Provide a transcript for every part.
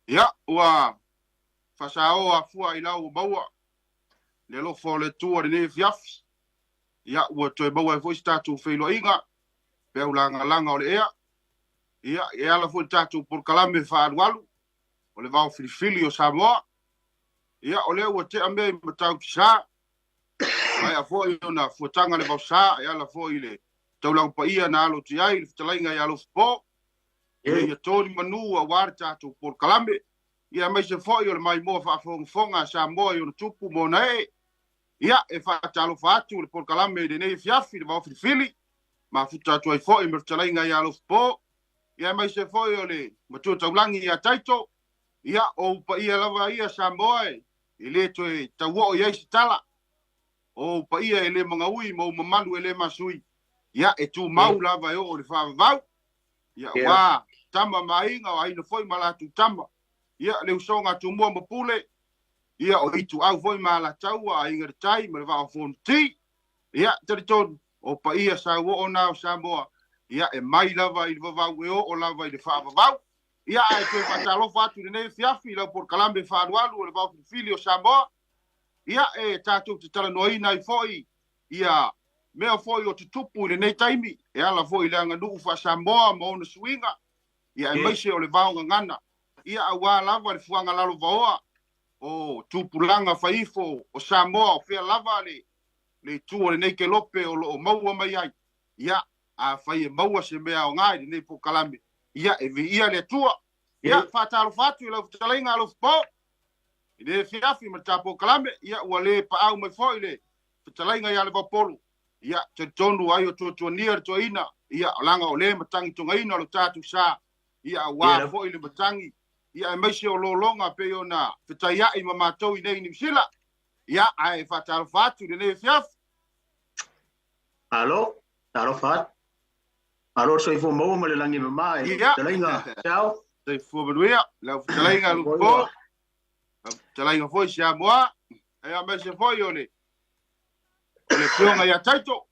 Ia, ua faasaoa afua i lau ua maua le alofa o le Atua i lenei afiafi. Ia, ua toe maua ai foi se tatou feiloaiga, peau lagalaga o le ea. Ia, e ala foi i le tatou polokalame faaalualu o le vao filifili o Samoa. Ia, o lea ua tea mea i Matautusa, maea foi ona fuataga le vaosa e ala foi i le taulaga paia na alo atu i ai le fetalaiga ia Alofipo. Ina ia to ni manu aua le tatou polokalame. Ia aemaise foi o le maimoa faafogafoga a Samoa i ona tupu ma ona ee. Ia, e faatalofa atu le polokalame i lenei afiafi i le vaofilifili, mafuta atu ai foi ma le fetalaiga ia Alofipo. Ia aemaise foi o le matua taulagi ia Taito. Ia, o ou paia lava ia Samoa e le toe tauoo i ai se tala. O ou paia e le magaui ma ou mamalu e le masui. Ia, e tumau lava e oo i le faavavau. Ia, aua tama ma aiga, o aiga foi ma latou tama. Ia, le usoga a Tumua ma Pule. Ia, o Ituau foi ma Alataua, Aiga i le Tai ma le Vaa o Fonoti. Ia, talitonu, o paia sauoo na o Samoa. Ia, e mai lava i le vavau e oo lava i le faavavau. Ia, ae toe faatalofa atu i lenei afiafi i lau polokalame faaalualu o le Vaofilifili o Samoa. Ia, e tatou te talanoaina ai foi ia mea foi o tutupu i lenei taimi, e ala foi i le aganuu faa-Samoa ma ona suiga, ia aemaise o le vaogagana, ia aua lava le fuaga lalovaoa o tupulaga faiifo o Samoa, o fea lava le itu o lenei kelope o lo o maua mai ai. Ia, afai e maua se mea aoga i lenei polokalame, ia e viia le Atua. Ia, faatalofa atu i lau fetalaiga Alofipo i le afiafi ma le ta polokalame. Ia, ua le paau mai foi le fetalaiga ia Levaopolo. Ia, talitonu ai o tuatuania le toeaina. Ia, leaga o le matagitogaina o lo tatou sa. Ia, aua foi le matagi. Ia, aemaise o lologa pei ona fetaiai ma matou i nei i Niu Sila. Ia, ae faatalofa atu i lenei afiafi. Malo, talofa atu. Malo le soifua maua ma le lagi e mama i lau fetalaiga Seao. Soifua manuia, lau fetalaiga Lupo, lau fetalaiga foi Samoa, ia aemaise foi o le o le afioga ia Taito.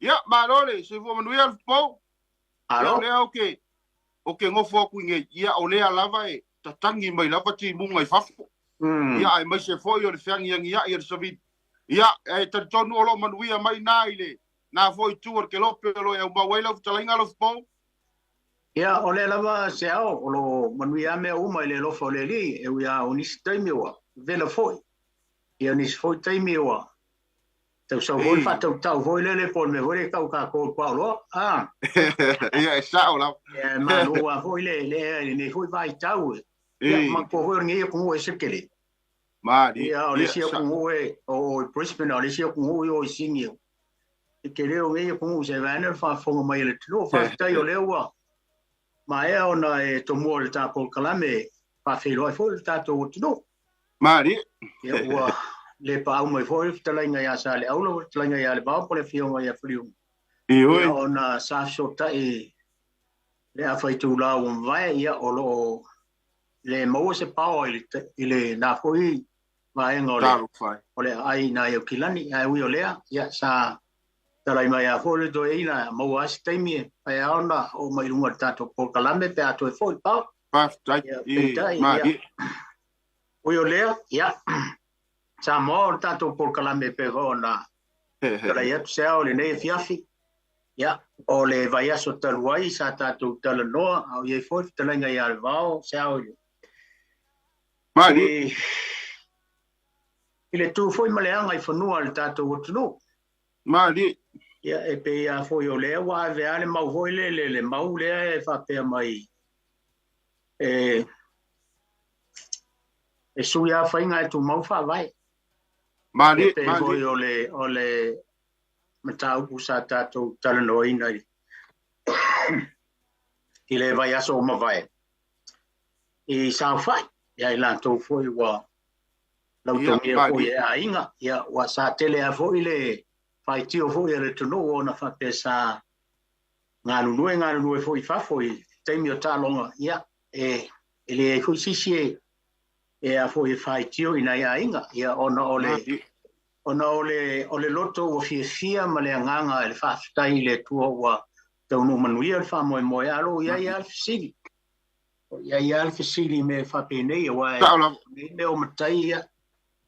Ia, malo le soifua manuia Lupo. Malo. Ia, o lea ou te nofo atu i nei, ia o lea lava e tatagi mai lava timuga i fafo. Ia, aemaise foi o le feagiagiai a le savili. Ia, e talitonu o lo o manuia mai na i le na foi itu o le kelope o lo o e aumau ai lau fetalaiga Alofipo. Ia, o lea lava Seao, o lo o manuia lava mea uma i le alofa o le Alii, e ui lava o nisi taimi ua vela foi, ia o nisi foi taimi ua tausau foi le faatautau foi lele po o le mea foi lea e tau tatou o le puaoloa, a. Ia, e sao lava. Ia, e malu lava foi le ea i lenei foi vaitau. Ia, manatua foi o lenei atunuu e ese tele. Malie. Ia, o le isi atunuu e o i Brisbane, a o le isi atunuu e o i Sydney. E tele o nei atunuu se vaeane le faafofoga mai a le atunuu. Faafetai o lea ua maea ona e tomua i le ta polokalame e faafeiloai foi le tatou atunuu. Malie. Ia, ua le paau mai foi le fetalaiga ia Saleaula, le fetalaiga ia Levao po o le afioga ia Faliuga. Ioe. Ia, ona sa fesootai le afa itula ua mavae, ia, o lo o le maua se paoa i le na foi vaega o le o le aai i nai Aukilani. Ae ui o lea, ia, sa talai mai lava foi le toeaina, maua lava se taimi e mafai lava ona oo mai i luga o le tatou polokalame pe a toe foi le paoa. Faafetai. Ia, peitai, ia, ui o lea, ia, Samoa o le tatou polokalame e pei foi ona talai atu se ao i lenei afiafi. Ia, o le vaiaso talu ai sa tatou talanoa, a o i ai foi le fetalaiga ia Levao, se ao i le, i le tu foi ma le aga i fanua a le tatou atunuu. Malie. Ia, e pei lava foi o lea ua ave lava le mau foi lele, le mau lea e faapea mai, e, e sui lava faiga ae tumau faavae. Malie, E pei foi o le, o le mataupu sa tatou talanoaina i le vaiaso ua mavae i saofai ia i latou foi ua lautogia foi e aiga, ia ua sa tele lava foi le faitio foi a le atunuu ona faapea sa galulue galulue foi i fafo i taimi o taaloga, ia e leai foi se isi e a foi e faitio i nai aiga, ia ona o le ona o le o le loto ua fiafia ma le agaga i le faafetai i le Atua ua taunuu manuia le faamoemoe, a o lo o i ai lava le fesili. Ia ia le fesili me faapenei aua Sao lava. Nei mea o matai ia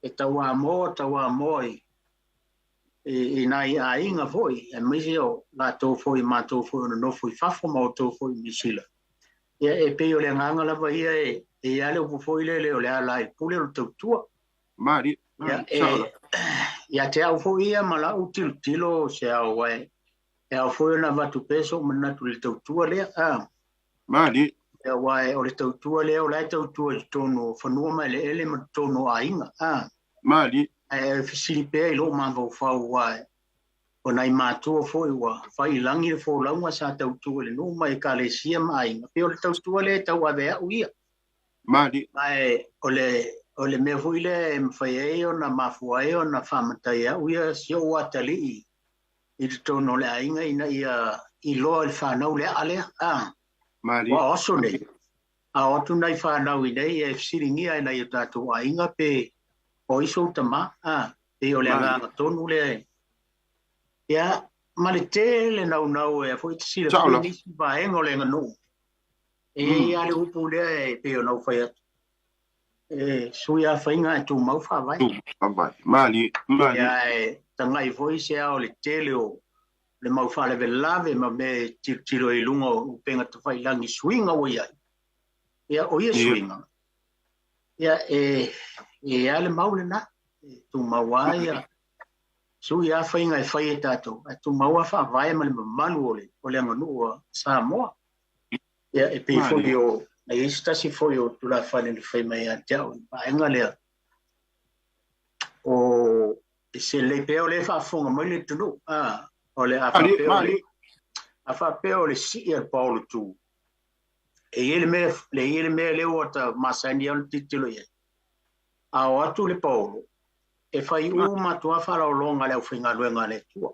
e tauamoa tauamoa i nai aiga foi, aemaise o latou foi matou foi o nonofo i fafo ma outou foi i Niu Sila. Ia e pei o le agaga lava ia e i ai le upu foi lele o le ala i pule o le tautua. Mari. Ia Sao lava. Ia te au foi ia ma lau tilotilo se ao e ao foi ona avatu pea so'u manatu i le tautua lea. Mari. Ia aua o le tautua lea o la e tautua i totonu o fanua ma eleele ma totonu o aiga. Mari. Ae fesili pea i lou mafaufau aua o nai matua foi ua fai i lagi le folauga sa tautua i le nuu ma ekalesia ma aiga. Pei o le tautua lea e tauave au ia. Mari. Ma o le mea foi lea e mafai ai ona mafua ai ona faamatai au ia si ou atalii i totonu o le aiga ina ia iloa i le fanau le aa lea. Mari. Ua oso nei. A o atu nai fanau i nei e fesiligia e nai o tatou aiga pe o iso tama. E o le agaga tonu lea. Ia, ma le tele naunau e foi te silafia nisi vaega o le aganuu. E i ai le upu lea e pei ona ou fai atu. E sui a faiga e tumau faavae. Faavae. Mari. Mari. Ia e tagai foi se ao le tele o le mau faalavelave ma mea e tilotilo i luga o upega tafailagi suiga ua i ai. Ia o ia suiga, ia e i ai le mau lena. E tumau ai ia sui a faiga e fai e tatou, ae tumau a faavae ma le mamalu o le aganuu a Samoa. Ia e pei foi o na i ai se tasi foi o tulafale na fai mai ia te au i vaega lea o e se lelei pea o lea e faafofoga mai le atunuu. O le a faapea o le sii a le paolo tu, e i ai le mea, le i ai le mea lea ua ta masani ai ona tilotilo i ai. A o atu le paolo, e fai uma atu lava faaaloaloga a le aufaigaluega a le Atua.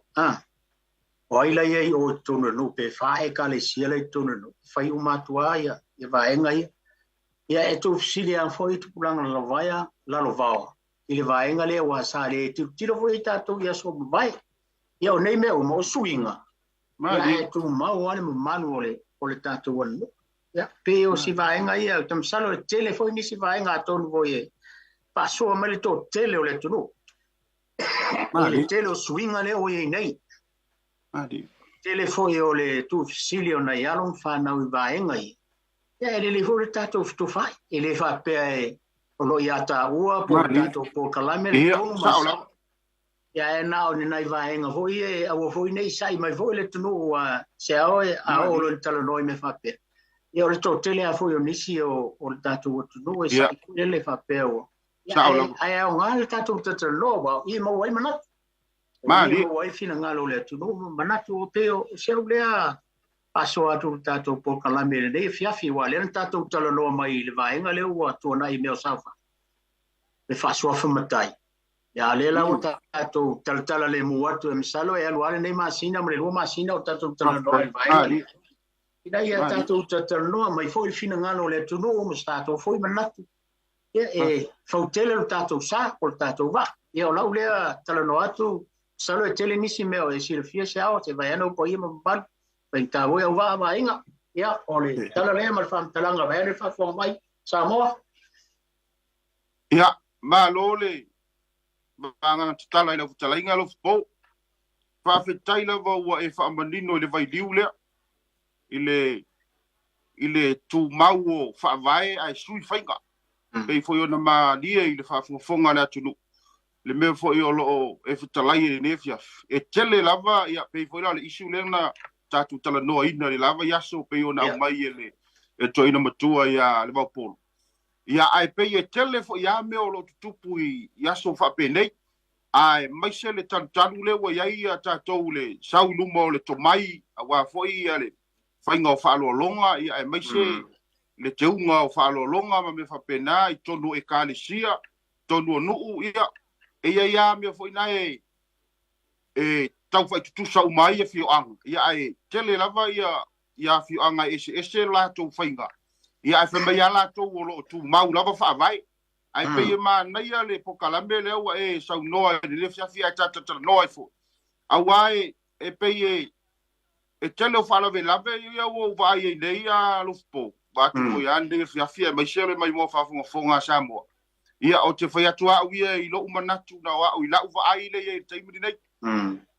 O ai la iai o i totonu o le nuu pe fa ekalesia la i totonu o le nuu, e fai uma atu lava ia vaega ia. Ia e tuufesili lava foi tupulaga lalovaea lalovaoa i le vaega lea ua sa le tilotilo foi ai tatou i aso mavae. Ia o nei mea uma o suiga, ia e tumau lava le mamalu o le tatou aganuu. Ia pei o si vaega ia, ou te masalo e tele foi nisi vaega atonu foi e faasoa mai le toatele o le atunuu. I le tele o suiga lea ua i ai nei. Tele foi o le tuufesili o nai alo ma fanau i vaega ia. Ia e lelei foi le tatou fetofai. E le faapea e o lo o ia taua po o le tatou polokalame le tonu ma le sao. Ia e na o ni nai vaega foi e aua foi nei sa'i mai foi le atunuu se ao e a oo loa i le talanoa i mea faapea. Ia o le toatele lava foi o nisi o le tatou atunuu e sa'i foi lele faapea ua. Ia ae aoga le tatou talatalanoa aua o i e maua ai manatu. O i e maua ai finagalo o le atunuu ma manatu o pei o se au lea faasoa atu le tatou polokalame i lenei afiafi aua lea na tatou talanoa mai i le vaega lea ua tuanai i mea o saofai, le faasuafa matai. Ia lea la ua tatou talatala lemu atu e masalo e alu lava lenei masina ma le 2 masina o tatou talanoa i le vaega lea. Ina ia tatou talatalanoa mai foi le finagalo o le atunuu ma se tatou foi manatu. Ia e fautele lo tatou sa o le tatou vaa. Ia o lau lea talanoa atu, masalo e tele nisi mea o e silafia se ao, se vaeane o paia ma mamalu, faigata foi au vaa vaaiga. Ia o le tala lea ma le faamatalaga vaeane le faafofoga mai Samoa. Ia, malo le vagaga tatala i lau fetalaiga Alofapo. Faafetai lava ua e faamanino i le vailiu lea i le tumau o faavae ae sui faiga. Pei foi ona malie i le faafogafoga a le atunuu le mea foi o loo e fetalai i lenei afiafi. E tele lava, ia, pei foi la o le issue lea na tatou talanoaina i le lava i aso pei ona aumai e le toeaina matua ia le Vaupolo. Ia, ae pei e tele foi lava mea o lo o tutupu i aso faapenei. Ae maise le talutalu lea ua i ai ia tatou le sau i luma o le tomai, aua foi ia le faiga o faaaloaloga, ia aemaise le teuga o faaaloaloga ma mea faapena i totonu o ekalesia, totonu o nuu, ia e i ai lava mea foi na e tau faitutusa uma ai afioaga, ia ae tele lava ia afioaga e eseese latou faiga, ia ae fai mai lava latou o lo o tumau lava faavae. Ae pei e manaia le polokalame lea ua e saunoa i lenei afiafi ae talatalanoa ai foi, aua e pei e tele o faalavelave ia ua ou vaai ai nei Alofapo. Vaeatu foi lava lenei afiafi aemaise o le maimoa faafogafoga a Samoa. Ia, ou te fai atu au ia i lou manatu na o au i lau vaai lea i ai i le taimi lenei.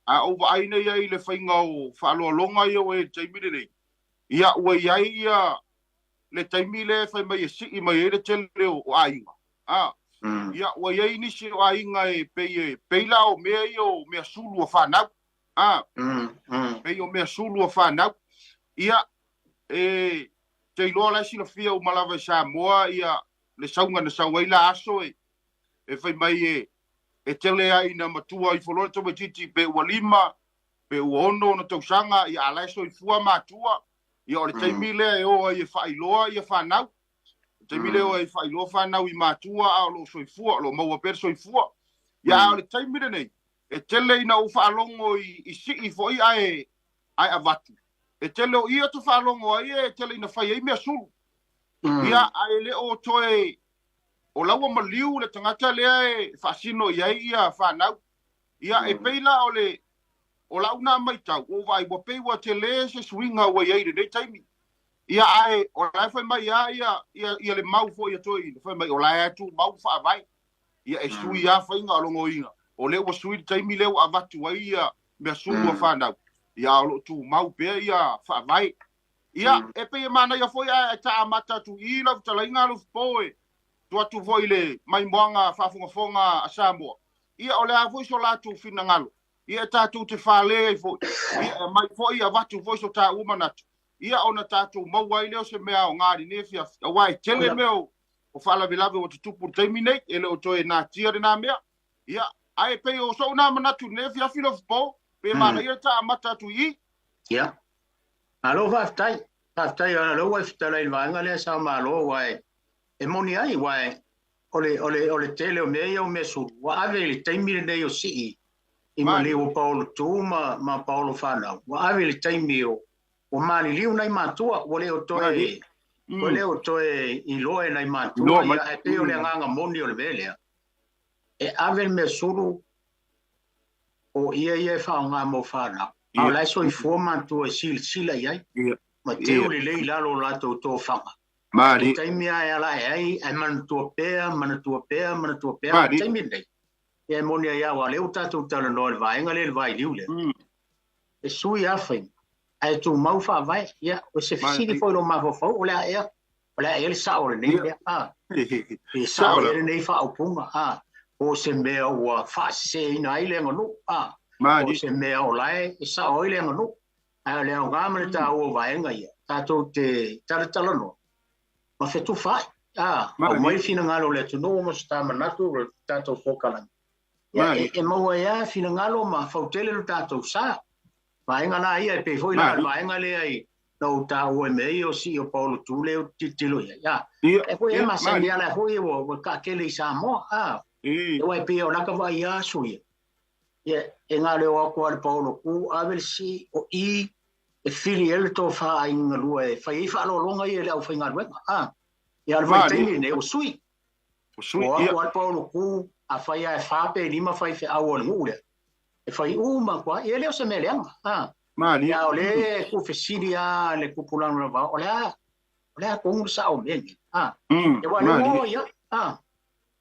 A ou vaai nei ai i le faiga o faaaloaloga ia ua i ai i le taimi lenei, ia ua i ai ia le taimi lea e fai mai e sii mai ai le tele o aiga. A, ia ua i ai nisi o aiga e pei e pei la o mea ia o mea sulu a fanau. A, pei o mea sulu a fanau. Ia, e te iloa la e silafia uma lava i Samoa ia le sauga na sau ai la aso e e fai mai e e tele ai ina matua ifo loa le tamaitiiti pe ua 5 pe ua 6 ona tausaga, ia a la e soifua matua, ia o le taimi lea e o ai e faailoa ia fanau. O le taimi lea e o ai e faailoa fanau i matua a o lo o soifua, o lo o maua pea le soifua. Ia a o le taimi lenei, e tele ina ou faalogo i sii foi ae ae avatu. E tele o ia te faalogo ai e tele ina fai ai mea sulu. Ia, ae le o toe o la ua maliu le tagata lea e faasino i ai ia fanau. Ia, e pei la o le o lau na maitau, ua ou vaai ua pei ua tele se suiga ua i ai i lenei taimi. Ia, ae o la e fai mai lava ia, ia, ia le mau foi a toeaiina, fai mai o la e tumau faavae. Ia, e sui lava faiga o logoina, o lea ua sui le taimi lea ua avatu ai ia mea sulu a fanau, ia a o lo o tumau pea ia faavae. Ia, e pei e manaia foi ae ta amata atu i i lau fetalaiga Alofipo e tuu atu foi i le maimoaga faafogafoga a Samoa. Ia, o le a foi so latou finagalo, ia e tatou te fale ai foi, ia e aumai foi avatu foi so taua manatu, ia ona tatou maua ai lea o se mea aoga i lenei afiafi, aua e tele mea o faalavelave ua tutupu i le taimi nei, e le o toe natia lena mea. Ia, ae pei o sou na manatu i lenei afiafi Alofipo, pe manaia le ta amata atu i i. Ia. Malo faafetai. Faafetai o lea ua e fetalai i le vaega lea sa o Malo aua e moni ai aua o le, o le, o le tele o mea ia o mea sulu ua ave i le taimi lenei o sii i maliu o Paolo Tu ma Paolo Fanau ua ave i le taimi o ua maliliu nai matua ua le o toe ua le o toe iloa e nai matua ia ae pei o le agaga moni o le mea lea e ave le mea sulu o ia ia e faaaoga mo fanau, a o la e soifua matua e silasila i ai, ma teu lelei i lalo o latou tofaga. O le taimi lava e ala ae ai, ae manatua pea, manatua pea, manatua pea, a o le taimi lenei, ia e moni ai lava, aua o lea ua tatou talanoa i le vaega lea i le vailiu lea, e sui lava faiga, ae tumau faavae. Ia, o se fesili foi i lou mafaufau, o le a ea, o le a ea le sao o lenei mea, a? Pe sao ea lenei faaupuga, a? Po o se mea ua faaseseina ai le aganuu, a? Po o se mea o la e sao ai le aganuu. Ae o le aoga ma le taua o vaega ia, tatou te talatalanoa ma fetufaai, a? Aumai finagalo o le atunuu ma se ta manatu o le tatou polokalame. Ia, e maua ai lava finagalo ma fautele lo tatou sa. Vaega la ia, e pei foi la o le vaega lea i na ou taua i mea ia o sii o Paolo Tu lea ou te tilotilo i ai. A, e foi e masani ala foi ua taatele i Samoa. A, aua e pei o laka vaai a aso ia. Ia, e galeo atu a le Paolo Tu, ave le sii o i e fili ai le tofa a aiga galua e fai ai faaaloaloga ia i le aufaigaluega. A, ia o le vaitaimi lenei ua sui. Ua o atu a le Paolo Tu, afai lava e fa pe lima faifeau o le nuu lea, e fai uma atu lava, ia e le o se mea leaga. A, Malie. Ia, o lea e tuufesili lava le tupulaga o le vao, o le a, o le a tonu le sao o mea nei? A, ia aua o lea ua oo i ai, a,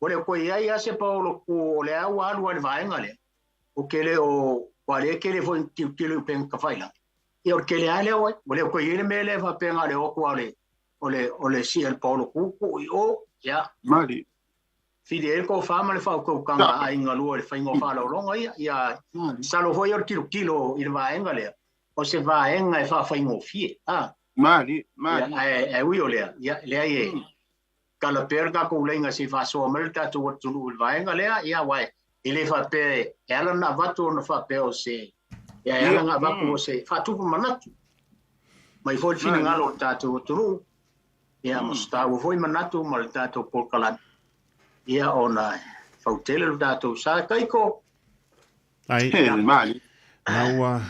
ua le o toe i ai lava se paolo tu o lea ua alu lava i le vaega lea, ou te le o, aua o lea e tele foi ina tilotilo i upega tafailagi, ia o le tele lava lea ua i ai. Ua le o toe i ai le mea lea faapea na o le o atu lava o le, o le, o le sii a le paolo tu, tuu i o, ia. Malie. Fili ai le tofa ma le faautautaga a aiga lua i le faiga o faaaloaloga ia. Ia, masalo foi o le tilotilo i le vaega lea, o se vaega e faafaigofie. A. Malie, malie. Ia, ae ui o lea, ia, leai e tala pea le tatou laina se i faasoa mai le tatou atunuu i le vaega lea, ia, aua e le faapea e ala ona avatu ona faapea o se, ia, e ala ona avatu o se faatupu manatu mai foi le finagalo o le tatou atunuu. Ia, ma se taua foi manatu ma le tatou polokalame, ia, ona fautele lo tatou sa. Kaiko! Ai, na ua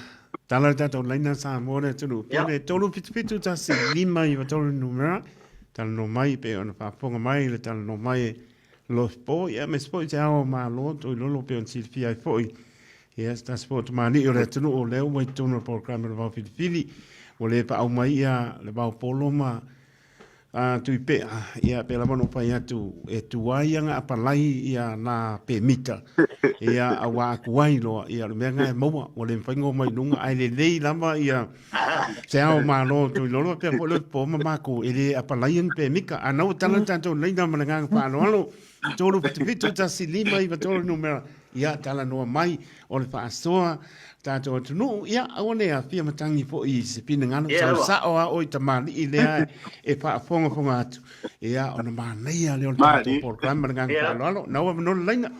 tala le tatou laina Samoa le atunuu. Pele, 377 1 5 9 3 numera, talanoa mai pe ona faafofoga mai le talanoa mai Lost Po, ia aemaise foi te ao o Malo, Toilolo pei ona silafia ai foi. Ia, se tasi foi o tamalii o le atunuu o lea ua i totonu o le polokalame o le Vao Filifili. Ua le paau mai ia le Vao Polo ma Tuipea, ia pe lava no pai atu e tuai anga apalai ia na pemita. Ia aua aku ai loa ia le mea ngai maua ua le mafai ona mai luga ae lelei lava ia se ao malo tu lolo pe fo le po ma mako e le apalai ni pemika a nau tala tatou leina ma le agaga faaaloalo 3 7 1 5 9 3 numera ia tala noa mai o le faasoa tatou atunuu ia aua ne afia matangi foi i se finagalo Ia sau lava. sao a oi tamalii lea e faafogafoga atu ia ona manaia lea o le tatou Mali. polokalame ma le agaga Ia. faaaloalo nau avanoa le laina.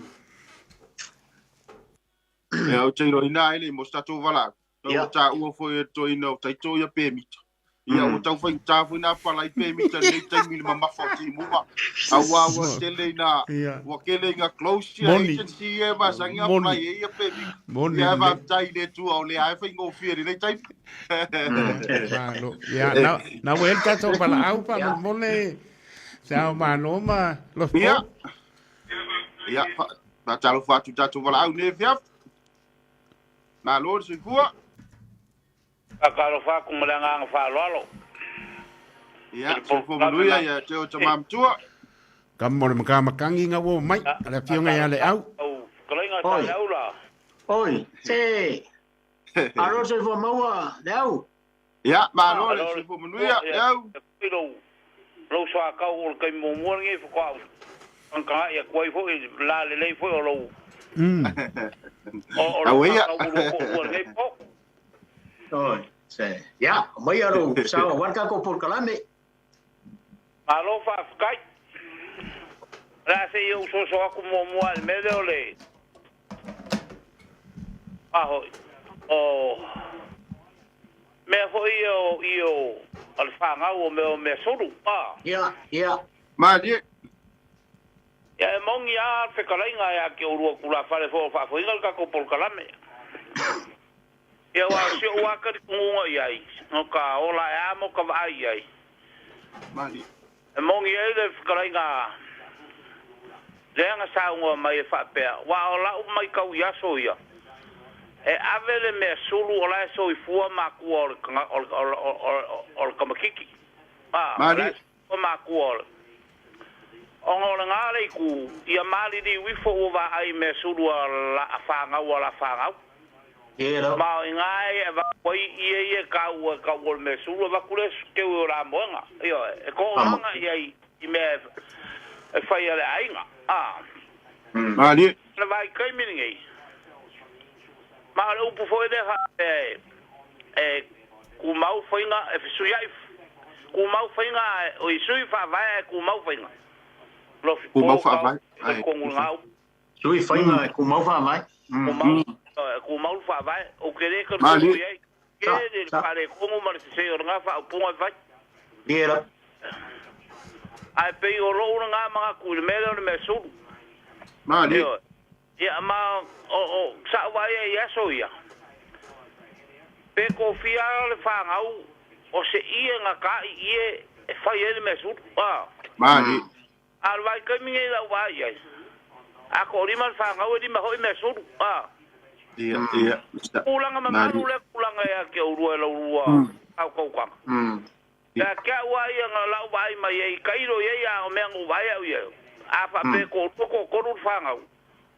Ia o te iloina ai le mo se tatou valaau. Ia. Ua taua foi e toeaina o taito ia pemita. Ia ua tau faigata foi na apalai pemita i lenei taimi i le mamafa o timuga. Auā ua tele ina Ia. ua tele ina close ia Moni. agency ia e masani Moni. apply ai ia pemita. Moni Ia lelei. faafetai i le Atua o lea e faigofie i lenei taimi. Malo. Ia, na, na ua e le tatou valaau Ia. faamolemole se ao malo ma Ia. Lofipo. Ia, faatalofa atu i tatou valaau nei afiafi. Malo le soifua. Faatalofa atu ma le agaga faaaloalo. Ia, soifua manuia ia te oe tama matua. Kamo le makamakangi ngā ua mai, le afioga ia le au. Au fetalaiga sa Oi. le au la. Oi, se alo soifua maua le au. Ia, malo le soifua manuia le au. Foi lou lou soakau o le taimi muamua lenei faatoa tagatagai atu ai foi la lelei foi o lou o o lou Au ia. soakau ua toalua lenei po. Oi, se. Ia, mai alo sao aua le tatou polokalame. Malo faafetai. O le a seia ou soso atu muamua i le mea lea o le a hoi o mea foi ia o i o o le fanau o mea o mea sulu a. Ia, ia. Malie. Ia e moni lava le fetalaiga ia te oulua tulafale foi o faafoeina le tatou polokalame. Ia aua o si ou lava talitonuga i ai, no ka ola e a mo ka vaai i ai. Malie. E moni ai le fetalaiga lea na saunoa mai e faapea, aua o lau matau i aso ia, e ave le mea sulu o la e soifua matua o le o le o le o le kamakiki. A, o la e Malie. soifua matua o le ona o lena le itu, ia maliliu ifo ua vaai i mea sulu a la fanau a la fanau. Ia lava. Ma o iga e avatu ai ia ia taua e tau o le mea sulu avatu le keu o la moega. Ioe, e Amo. toamaga ia i mea e fai a le aiga. A, Malie. le vaitaimi lenei. Ma o le upu foi lea faapea e tumau faiga e fesuiai tumau faiga o i sui faavae ae tumau faiga. Tumau Lofipo tau faavae. le Ai. tonu lena upu. Sui faiga e tumau faavae. Tumau tumau le faavae ou te le talitonu Malie. i ai. Sa, Tele le sa. faaletonu ma le sesē o lena faaupuga e fai. Ia lava. Ae pei o lou lena manatu i le mea lea o le mea sulu. Malie. Ioe. Ia ma o o sa'u vaai ai i aso ia. Pe kofia le fanau o se ie nga ka i ie e fai ai le mea sulu. A, Malie. a le vaitaimi nei lau vaai ai. A ko lima le fanau e lima hoi mea sulu. A, Ia, ia. tulaga mamalu lea tulaga ia ke oulua e laulua kaukaukaga. Ia ke au ai nga lau vaai mai ai kailo ia ia o mea ngu vaai au ia. A faapea ko ko kolu le fanau.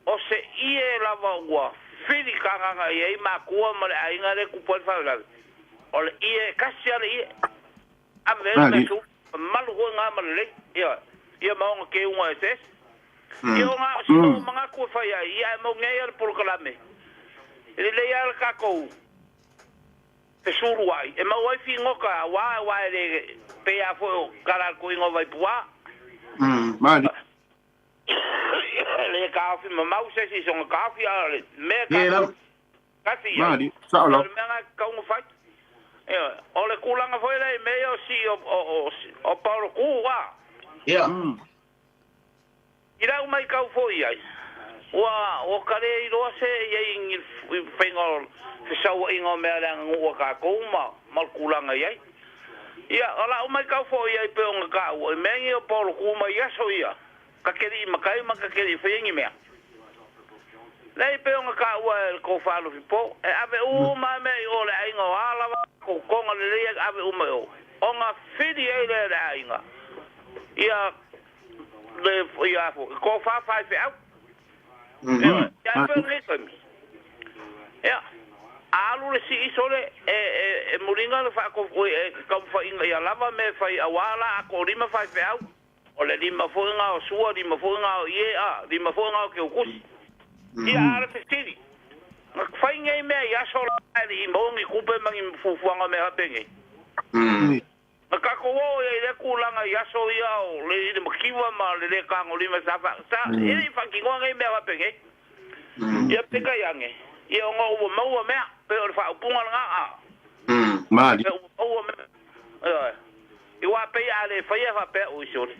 O se ie lava ua fili kagaga i ai makua ma le aiga le kupu ai le faalavelave. O le ie kasi a le ie. Ave ai le mea Malie. sulu. Mamalu foi ngā ma lelei. Ia, ia ma ona keuga e se ese. Ia o ngā o si o mangaku e fai ai. Ia e mau ngei a le polokalame. E lelei a le kākou fesulu ai. E mau ai whingoka a wā e wā e le pe a foi o kara ko ingo vai pua. Malie. Le kāwhi mamau se si songa kāwhi a le mea Ia kākou lava. kasi ai. Malie. Sao O lava. le mea ngā kaunga fai. Ia, o le kulanga foi le mea o si o o o, o Paulo ku wā. Ia. I lau mai kau foi ai. Ua o kare i roa se ia i ngi whainga o fesaua inga o mea leanga ngua kākou ma ma le kulanga i ai. Ia, o lau mai kau foi ai pe o ngā kāua. I mea ngi o Paulo ku mai aso ia. Ka keri i makai ma ka keri i whaingi mea. Lei pe o ngā kāua e ko whalo fipo. E ave u mai mea i o le ainga o alawa. Ko konga le lea ave u mai o. O ngā whiri ei le le ainga. Ia le ia fo ko fa fa feau. Ia ia pe ngi kami. Ia alu le si isole e e e mulinga le fa ko e ka fa inga ia lava me fai awala a ko lima fa feau. O le lima foi nga o sua, lima foi nga o ie a, lima foi nga o ke ukusi. Ia ala fesili. Na fai ngai mea i aso la e i mongi kupe mangi fufuanga me hape ngai. Na kako o ia i le kulanga i aso ia o le i le makiwa ma le le kango lima sa fa sa e le whakingoa ngai mea hape ngai. Ia peka iange. Ia o ngā ua maua mea pe o le whaupunga nga a. Mali. Pe ua maua mea. Ia. I wā pei a le whaia wha pea ui sore.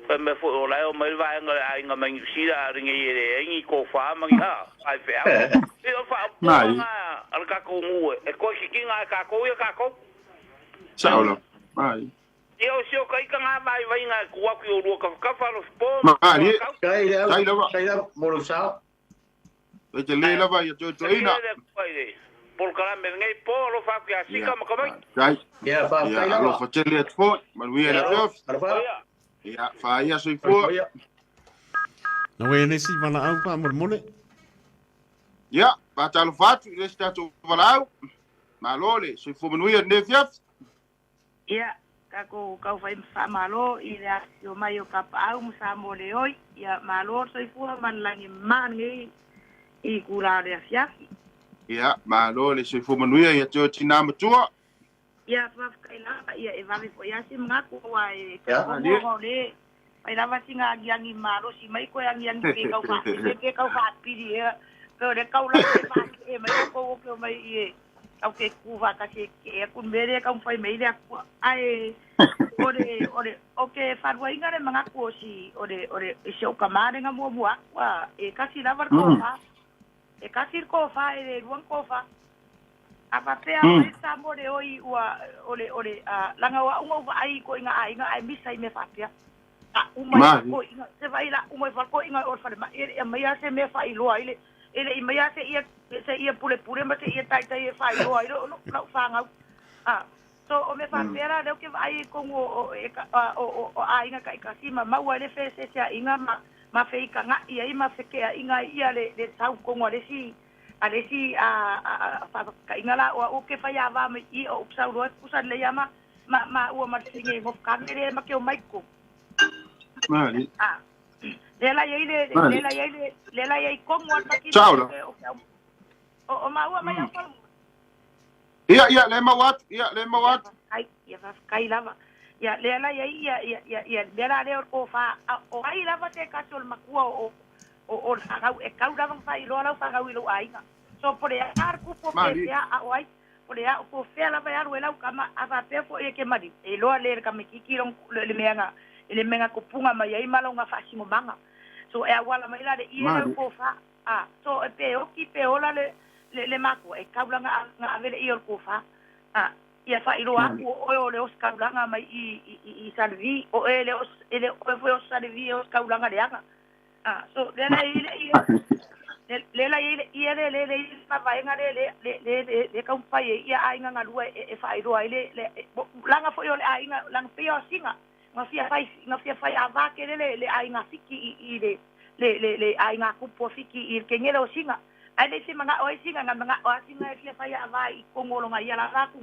Whai me fo o lai o mai vaenga le ainga mai New Zealand a ringe i le aingi ko wha mangi ha. Ai whea. I o whaupunga Mali. nga a le kako ngue. E koe kikinga e kako ia kako. Saola. Mali. Ia o sio kai ka ngā mai vai ngā kuaku i o rua kawhakawha lo po ma Mali. kau. Kai le au, Tai lava. tai lava, mo lo sao. E te le lava ia toe Te ina. le kuai le. Polkalame ngai po lo wha ki a sika Ia. makamai. Tai. Ia, fa Ia tai lava. alofa tele atu foi. Manuia le Ia, afiafi. alofa. Ia. Ia faia soifua. Ia. Na wei le si wala au pa molemole. Ia, faatalofa atu i le isi tatou valaau. Malo le soifua manuia lenei afiafi. Ia, kako kau whai whamalo i le asio mai o kapaau mo sa mo le oi. Ia, malo soifua manlangi mangi i kura o le afiafi. Ia, malo le soifua manuia ia te oe tinā matua. Ia, whawhakai lava, ia, e wawe po ia si mga kua e Ia. ka mo le. Pai lava singa angi angi malo si mai koe angi angi pe kau wha, pe kau wha piri e. Pe o le kau la e wha e mai o kau o ke o mai i e. Kau ke kuwa ka se ke e kun mere kau whai mei le akua. Ai, ore ore o ke wharua inga le mga kua si ore ore i se o ka marenga mua mua akua e kasi lava ko wha. E kasi ko wha e le ruang ko wha. A wapea o sa mo le oi ua ore ore a langa wa unga ua ai ko inga ai inga ai misa i me whapea. A umai Mali. ko inga se vai la umai fa ko inga o whare ma e e mai a se me whai loa i le e le i mai a se ia se ia pule pule ma se ia tai tai e whai loa i lo lo lo whangau. A so o me whapea la leo ke vai ko ngo o e ka a, o o o a inga ka i kasi ma maua le fe se se a inga ma ma fe i ka nga ia i ma fe ke a inga ia le le tau ko ngo le si a le si a a a fa ka inga la o o ke whai a wa me i o upsau loa kusa le ia ma ma ma ua ma singe ngo kamere ma ke o maiko. Mali. Ah. Le la iai le Mali. le la iai le le la iai kongo al makina Ciao, la. o o ma ua mai au palu. Ia, ia, le mau atu. Ia, le mau atu. Ai, ia fa kai lava. Ia le la iai ia ia ia ia le la le o ko fa o ai lava te ka sol makua o o o ngau e kau lava fa i lo lau fa ngau i lo ai. So por e ar ku po pe Mali. a o ai por e a po fe lava ya ru lau kama a fa pe fo e ke mari. E lo le ka me kiki long le le menga le menga ko punga mai ai malonga fa singo manga. So e awala mai la le i Mali. le ko fa a so e pe o ki pe ola le le le mako e kaulanga nga avele i o ko fa. A ia fa i lo aku o o le os kaulanga mai i i i, i salvi o e le os e le o foi os salvi os kaulanga le anga. A so le la i le i le le la i le i le le le i fa va inga le le le le le le ka umpai e ia ainga nga lua e e fa i lo ai le le langa fo i o le ainga langa pe o singa nga fia fai nga fia fai a va ke le le le ainga fiki i i le le le le ainga kupo fiki i ke ngele o singa ai le se manga o singa nga manga o singa e fia fai a va i kongolo nga ia la la ku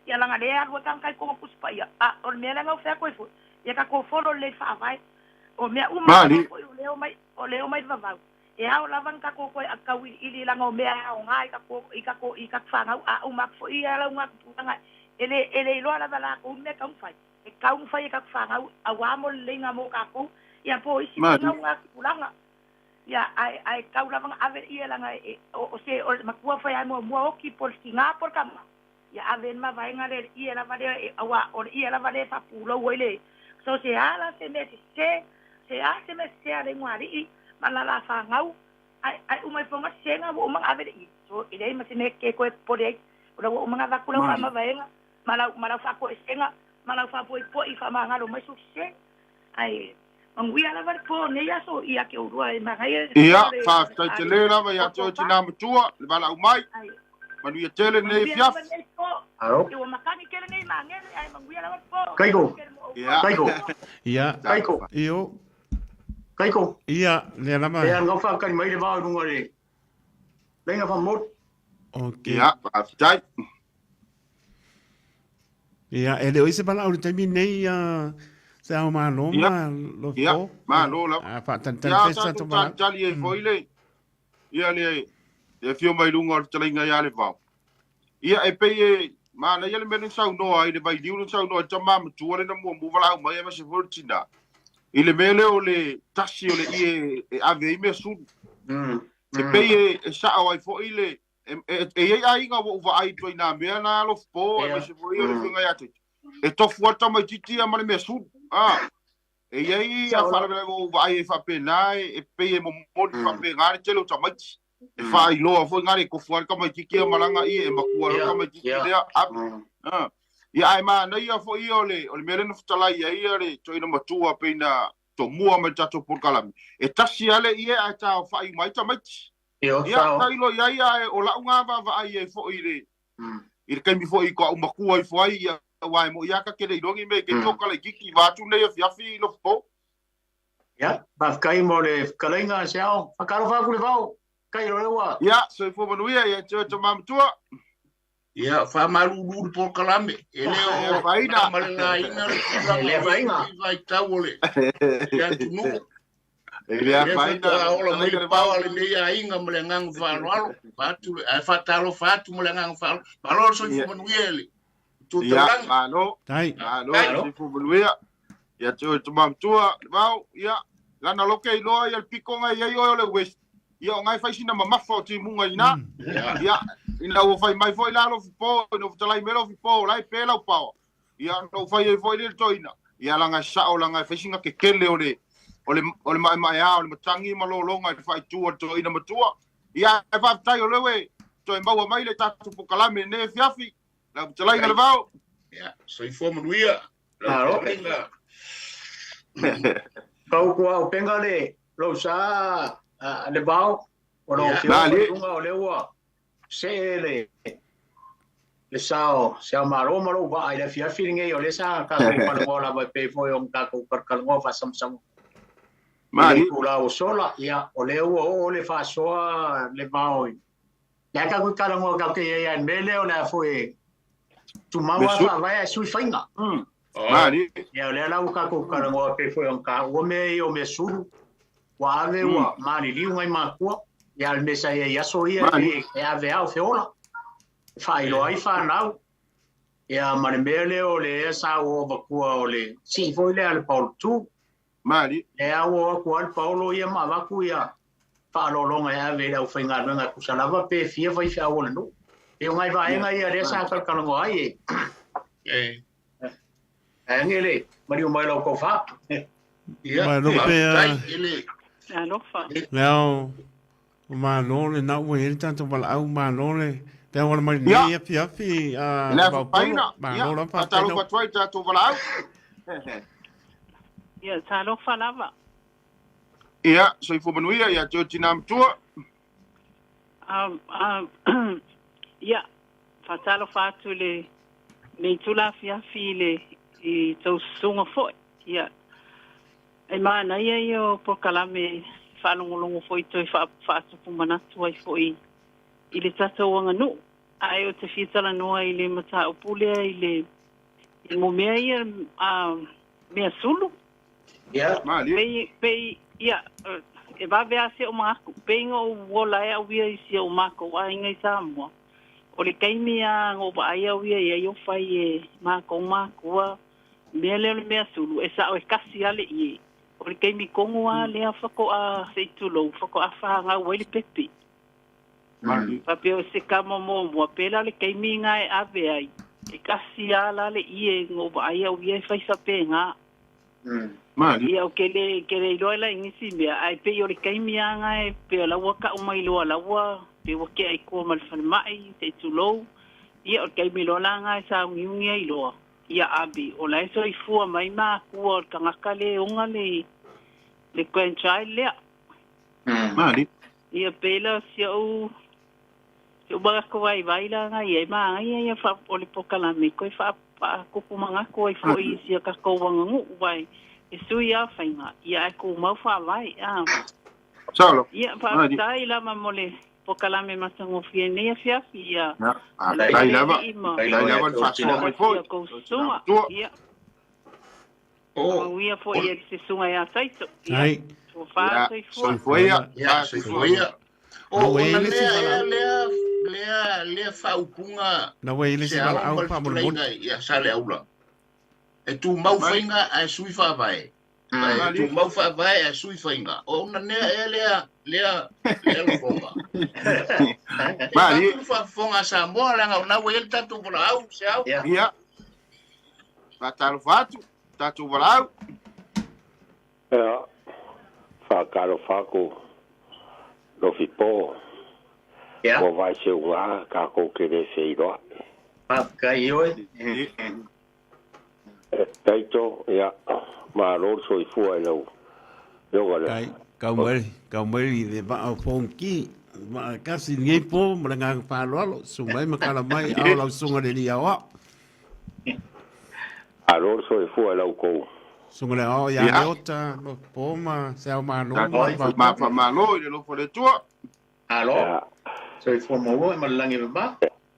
ia langa le alu kan kai kongo kuspa ia a o le mea langa o fea koe fo ia ka ko folo le fa vai o mea uma Mali. o leo mai o leo mai vavau e ao lava ka ko koe a kau i ili langa o mea ao ngai ka ko i ka ko i ka whangau a uma fo ia la unga putanga ele ele iloa lava la ko mea kau fai e kau fai e ka whangau a wā mo le lenga mo ka ko ia po isi Mali. nga unga pulanga ia ai ai kau lava nga ave ia langa e o, o se o makua fai ai mo mua oki por singa por kama ia ave ma vaenga le ia lava le e awa o ia lava le fa pulo oi le so se ala se me se se a se me se ale ngwari i ma la la fa ngau ai ai umai fonga senga wo umang ave le i so ile ma se me ke ko po le o la wo umang va kula fa ma vaenga ma la ma la fa ko senga ma la fa po po i fa ma ngalo mai su se ai manguia lava po ne ia so ia ke urua e mangai e Ia, faafetai tele lava ia te oe tinā matua, le valaau mai. ai Manuia tele lenei manguia lava afiafi. nei po Alo. e o makani kele nei mangele ai manguia lava po Kaiko. Kele mo Ia. Kaiko. Ia. Kaiko. Io. Kaiko. Ia, lea lava. Ia ngau whakari mai le vao i lunga le lenga whamor. Okay. Ia, faafetai. Ia, e le o i se valaau i le taimi nei ia se ao malo ma lo Ia, fo. malo lava. A faatalitali Ia, pea se sa tatou tatou valaau. talitali ai foi le ia le le afio mai luga o le fetalaiga ia le vao. Ia e pei e manaia le mea lea na saunoa ai le vailiu lea na saunoa ai le tama matua lea na muamua valaau mai aemaise foi o le tinā. I le mea lea o le tasi o le ie e ave ai measulu. E pei e e sa'o ai foi le e e e i ai aiga ua ou vaai i ituaiga mea na alofa aemaise foi o le afioga ia Titi. E tofu lava le tamaitiiti ia ma le measulu. A e i ai a faalavelave ua ou vaai ai faapena e pei e momoli faapena le tele o tamaiti. E faailoa foi na le tofu lava le tamaitiiti ia ma lana ie e matua loa le tamaitiiti lea ave. A ia ae manaia foi ia o le o le mea lea na fetalai ai ia le toeaina matua pei na tomua mai le tatou polokalame. E tasi lava le ie ae taofa'i uma ai tamaiti. Ia, tailo i ai ae o la'u gā vaavaai ai foi i le i le taimi foi i toa'u matua ifo ai ia aua e mo'i lava ta te le iloa ni mea i te toka laitiiti vaeatu lenei afiafi i Lofo. Ia, faafetai mo le fetalaiga se ao. Faatalofa atu le vao, kai o lea ua. Ia, soifua manuia ia te oe tama matua. Ia, faamalulu le polokalame, e le o na ma le laina le tulaga o i ai vaitau o le atunuu. E le afaina. Lea faatoa ola mai le pao a lenei aiga ma le agaga faaaloalo, vaeatu le, ae faatalofa atu ma le agaga faaaloalo. Malo le soifua manuia i le tu Ia, taulaga. malo. Tai. Malo le soifua manuia. Ia te oe tama matua, le vao, ia, lana loke iloa ia le piko na i ai oe o le West. Ia o na e fai sina mamafa o timuga i ina. Ia, ina ua fai mai foi la Alofipo, ina ua fetalai mai Alofipo, o la e pe lau paoa. Ia, ona ou fai ai foi lea i le toeaina, ia leaga e sao, leaga e fai sina kekele o le, o le, o le maemaea o le matagi ma lologa i le faaitu a le toeaina matua. Ia, ae faafetai o lea ua e toe maua mai le tatou polokalame i lenei afiafi. Lau fetalaiga le vao. Ia, soifua manuia. Lau fetalaiga. Kau kua au penga le lou sa le vao o lou afioga i luga o lea ua see le le sa o se ao malo ma lou vaa i le afiafi lenei o lea sa tatou talanoa lava e pei foi ona tatou talatalanoa faasamasama i le itula ua sola. Ia, o lea ua oo le faasoa le vao i le a tatou talanoa tatou te i ai a i le mea lea o le a foi e tumau lava faavae ae sui faiga. Ia, o lea la ua tatou talanoa pei foi ona taua mea ia o mea sulu, ua ave ua maliliu nai matua, ia a o le mea sa i ai i aso ia e ave lava o feola, e faailoa ai fanau, ia ma le mea lea o lea sa ou avatua o le sii foi lea a le Paolo Tu. Lea ua o atu lava le Paolo ia ma avatu ia faaaloaloga e ave i le aufaigaluega tusa lava pe fia faifeau o le nuu. E pei o nai vaega ia lea sa talatalanoa ai e. Ae age le maliu mai lau tofa. Ia, Malo pea. faafetai i le Alofa. Leo, malo le na ua i ai le tatou valaau, malo le te auala mai lenei afiafi a Le le Vaupolo. afaina. Malo Ia, lava faafetai faatalofa lau. atu ai i le tatou valaau. Ia, talofa lava. Ia, soifua manuia ia te oe tinā matua. Ia, faatalofa atu i le lenei itula afiafi i le i tou susuga foi. Ia, e manaia ia o polokalame e faalogologo foi toe faatupu manatu ai foi i le tatou aganuu. Ae ou te fia talanoa i le mataupu lea i le i mo mea ia a mea sulu. Ia. Malie. Pei, pei, ia, e vave lava si ou manatu. Pei na ou ola ai au ia i si ou makou aiga i Samoa, o le taimi lava na ou vaai au ia i ai o fai e makou makua, mea lea o le mea sulu, e sao e kasi lava le ie. O le taimi tonu lava lea faatoa, se i tulou, faatoa fanau ai le pepe. Faapea o se kama muamua, pēlā o le taimi lena e ave ai, e kasi lava la le ie na ou vaai au ia e fai faapena. Ia, ou ke le, ke le iloa la i nisi mea, ae pei o le taimi lava lena e pei o la ua ka'u mai loa la ua, pei ua tea i tua ma le falemai, se i tulou. Ia, o le taimi loa la lena e sauniuni ai loa, ia ave, o la e soifua mai makua o le tagata lea e ona le, le grandchild lea. Ia pei la o si ou si ou manatu vaivai la na i ai manaia ia fa o le polokalame koe fa Faakupu manatu ai foʻi i sia tatou aganuu vae e sui a faiga ia ae tumau faavae a. Salo. Ia faafetai lava mo le pokalame matagofie nei afiafi ia. Faafetai lava. Faafetai lava le faasoa mai foi. Kou susuga. Ia. Mauia foi e le susuga ia Taito. Ia. Tofa soifua. Soifua ia. Ia, soifua ia. O ona lea lea lea lea faaupuga Na ua i le isi valaau faamolemole. Ia Saleaula. E tumau faiga ae sui faavae. E tumau faavae ae sui faiga. O ona nea ea lea lea lea lafoga. Malie. E faafofoga a Samoa leaga o lena ua i ai le tatou valaau Seau. Ia. Faatalofa atu, tatou valaau. Ia, faatalofa atu Lofipo. Ia. Ua vae seuga tatou te le feiloai. Faafetai ioe. Taito, ia, malo le soifua i lau afioga i le. Kai, kau mai, kau mai i le vaa o Fonki, vaa kasi lenei po ma le agaga faaaloalo, susu mai ma tala mai, ao lau susuga i le alii aoao. Malo le soifua i la outou. Susuga i le aoao ia Leota, Lofipo ma Seao Malo ma le Vaopo. Faamalo i le alofa o le Atua. Malo. Soifua maua ma le lagi e mama.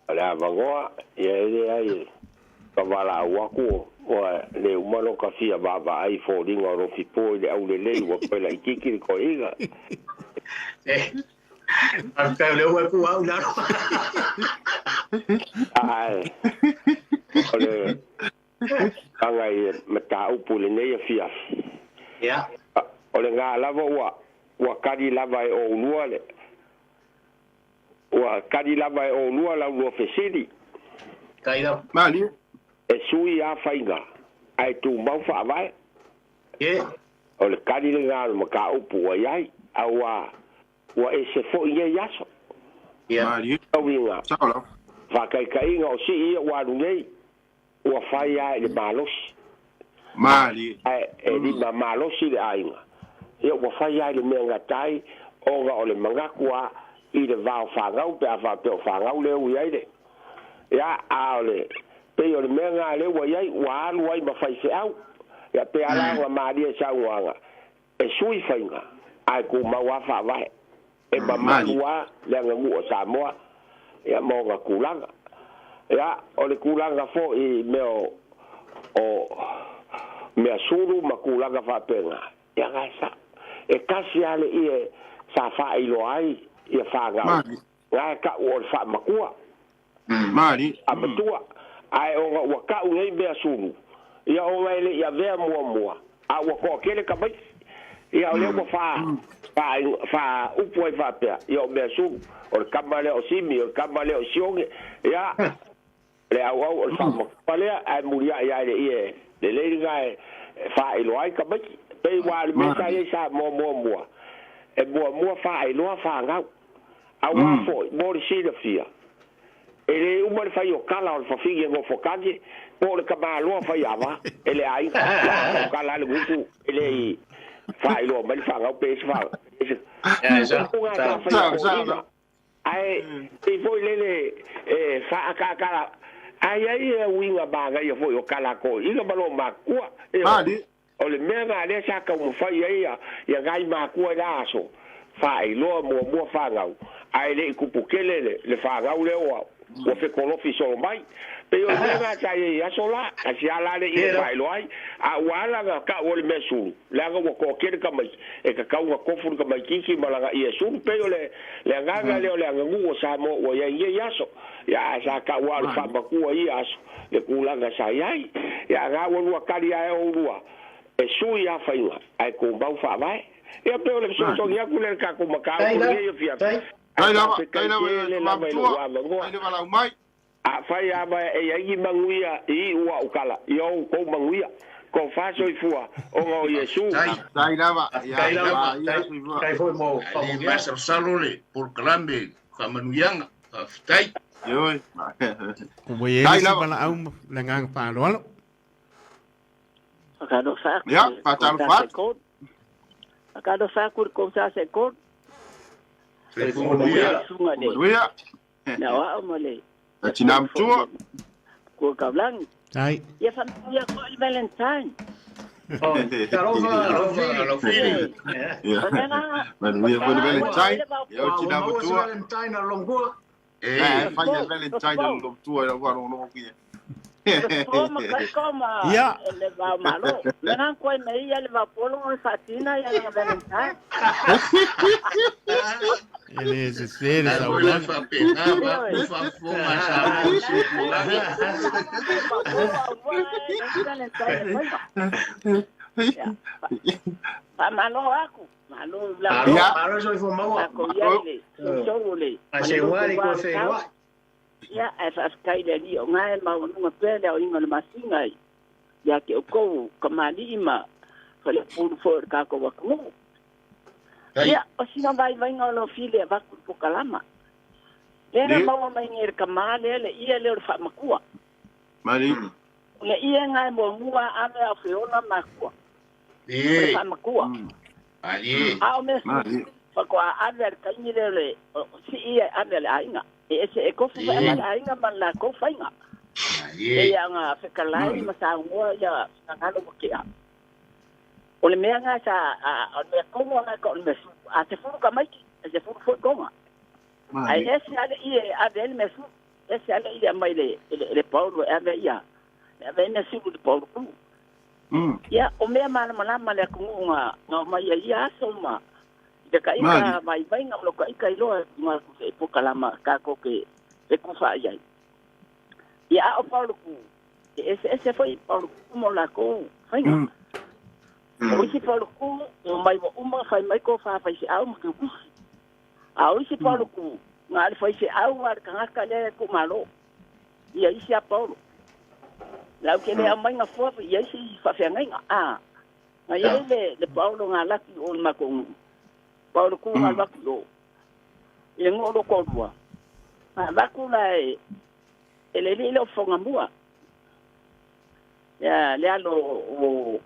O le avanoa, ia e leai e ka valaau atu, ua le uma lota fia vaavaai i foliga o Lofipo i le aulelei ua toe laitiiti le toeaina. Faafetai o lea ua e puau i lalo. Ae o le aga i mataupu i lenei afiafi. Ia. O lena lava ua ua kali lava e oulua le Ua kali lava e oulua la ulua fesili. Tai lava. Malie. E sui a faiga ae tumau faavae. Ye. O le kali lena o le mataupu ua i ai, a ua ua ese foi nei aso. Ia. Malie. Uiga, Sao lava. faataitaiga o sii ia ua alu nei, ua fai a i le malosi. Malie. Ae e lima malosi le aiga. Ia ua fai a i le mea gata ai, ona o le manatu a i le va o fanau pe a faapea o fanau lea ua i ai le. Ia, a o le, pei o le mea lena lea ua i ai, ua alu ai ma faifeau. Ia, pe a la ona malie saunoaga, e sui faiga, ae tumau a faavae. E mamalu a le aganuu a Samoa, ia, ma ona tulaga. Ia, o le tulaga foi i mea o, o mea sulu ma tulaga faapena, Ia ga sa. E tasi lava le ie sa faailoa ai ia fanau, ga e ta'u o le faamatua. Malie. Faamatua. Ae ona ua ta'u nei mea sulu, ia ona e le i avea muamua, a ua toatele tamaiti. Ia o lea ua fa, fa, fa upu ai faapea, ia o mea sulu, o le tama lea o Simi, o le tama lea o Sione, ia, le auau o le faamatua lea, ae mulia'i lava i le ie lelei lena e faailoa ai tamaiti. Pei ua o le mea sa i ai Samoa muamua, e muamua faailoa fanau. Auā foi, mo le silafia, e le uma le fai o tala o le fafine e nofo tane, po o le tamaloa fai ava e le aiga. Ia, tautala lava le gutu e le i faailoa mai le fanau pe ese fa, ese. O upu na sa faia toeaiina. Ae pei foi lele e faaakaakala ai ai ia uiga manaia foi o tala toeaiina ma loo matua. Ioe. O le mea na lea sa taumafai ai ia nai matua i la aso, faailoa muamua fanau, ae le i tupu tele le fanau lea ua fetolofi solo mai. Pei o le mea na sa i ai i aso la, kasi a la le i e faailoa ai, a ua ala na tau o le mea sulu, leaga ua toatele tamaiti, e tatau ona tofu le tamaitiiti ma lana ie sulu. Pei o le agaga lea o le aganuu o Samoa ua i ai i nei aso. Ia, ae sa tau lava o le faamatua i ia aso le tulaga sa i ai. Ia, na ua lua tali ae oulua e sui a faiga ae tumau faavae. Ia, pei o le fesoasoani atu lea i le tatou mataupu i lenei afiafi. Ae faafetai tele lava i lou avanoa. Afai lava e i ai ni manuia i iu au tala, ia outou manuia. Tofa soifua ona o Iesu. Faafetai lava. Faafetai lava. Faafetai foi mo E le faamanuiaga. masalosalo le polokalame faamanuiaga. Faafetai. Ioe. Ua i ai le isi valaau ma le agaga faaaloalo. Faatalofa atu Ia, i le faatalofa kousa atu. sekol. Faatalofa atu i le kousa sekol. Soifua manuia. Susuga le Manuia. le aoao ma le Le tina matua. Matua Taulagi. Tai. Ia faamanuia foi le Valentine. Talofa, Laufili. Manuia foi le Valentine. Ia o tina matua. Valentine a longua. Eh, fai le Valentine a longua tua ua longua kia. Koma kai koma. Ia. Le vao malo. Le ngang koe me ia le vao polo o fatina ia le Valentine. E le se se le Ai sa foi le faapena va ku faafofoga a Samoa i se tulaga. Faamalo aku. Malo la. Malo, malo soifua maua. Ko ia le. Sousou le. Ai se ua le koe whenua. Ia, ae faafetai le alii o gae maualuga pea le aoiga o le masiga ai ia te outou kamali'i ma falepulu foi o le tatou atunuu. Ia, o sina vaivaiga o loo fili avatu i pokalama lea na maua mai nei le kamā lea le ia lea o le faamakua. Mali. O le ia gae muamua ave ao feola makua. O le faamakua. Ali. A o mea faatoa ave a le taimi lea o le sii ia ave a le aiga. E ese e kofu fa'a le aiga ma le lakou faiga. E ia aga fekalai ma saugoa ia finagalo ua ke'a. O le mea ga sa o le mea kogo aga ka o le mea sulu. A se fulu kamaiti, e se fulu foi koga. Ae ese ale ia e ave ai le mea sulu. Ese ale ia mai le le paulo e ave ia. E ave ai mea sulu le paulo ku. Ia, o mea malamalama le atunuu ga omai ai ia aso ma i le taʻika vaivaiga o lo taʻika iloa ma e pokalama tatou ke e kufaʻi ai. Ia a o paulo ku e eseese foi paulo ku mo lakou faiga. O isi paulo ku e omai ua uma fai mai ko fafaiseʻau ma keukusi. A o isi paulo ku ga le faiseʻau a le tagata lea e tuumālō. Ia isi a paulo. Lau ke le aumai gafoa ia isi faafeagaiga a. Ga iai le le paulo ga laki o le matou nuu. Paulo ku ga laki o. I le nuu o lo toalua. Ga avatu la e e le alii lea o Fogamua. Ia le alo o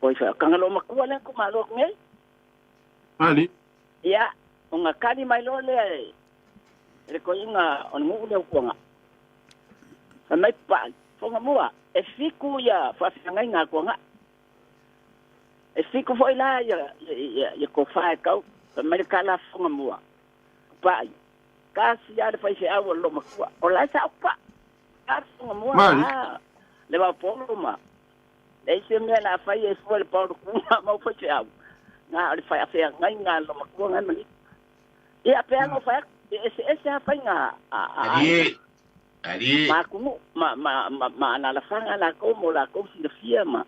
o i Tagaloamatua lea itumalo atu nei. Ali. Ia, ona kali mai loa lea e le toeaina o le nuu lea o Tuagaʻ. Fai mai Papaʻi, Fogamua, e 7 ia faafeagaiga a Tuagaʻ. E 7 foi la ia ia tofa e tau. Fai mai le tala a Fogamua, Papaʻi, tasi lava le faifeau a le loomatua. O la e sao Papaʻi. A Fogamua, a le vaopolo ma leai se mea la fai e fua le paolo ku ma mau faifeau. Ga o le faafeagaiga a le loomatua gae manino. Ia pe aga o fai atu, e eseese lava faiga a Ali. Ali. ma atunuu ma ma ma alaalafaga lakou mo lakou silafia ma